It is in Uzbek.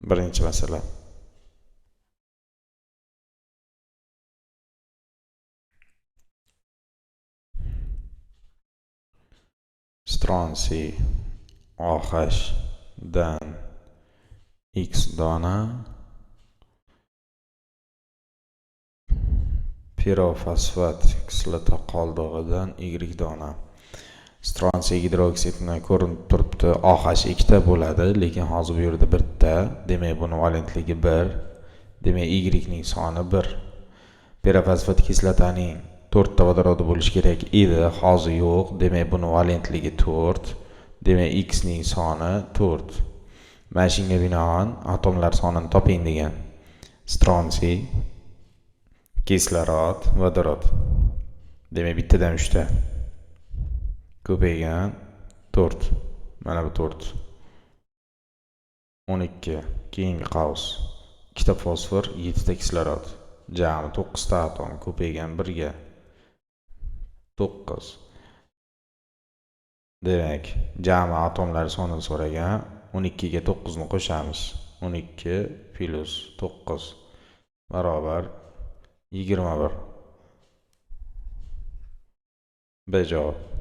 Birinchi masala. Stronsiy OH dan X dona pirofosfat kislota qoldig'idan Y dona. Stronsiy gidroksidni ko'rinib turibdi, OH ikkita bo'ladi, lekin hozir bu yerda bitta, demak buni valentligi 1, demak Y ning soni 1. Pirofosfat kislotaning 4 ta vodorodi bo'lishi kerak edi, hozir yo'q, demak buni valentligi 4, demak X ning soni 4. Mana shunga binoan atomlar sonini toping degan. Stronsiy, kislorod, vodorod. Demak bittadan 3 ta ko'paygan 4. Mana bu 4. 12 keyingi qavs. 2 ta fosfor, 7 ta kislorod. Jami 9 ta atom ko'paygan 1 ga 9. Demak, jami atomlar sonini so'ragan. 12 ga 9 ni qo'shamiz. 12 plus 9 barobar 21. B javob.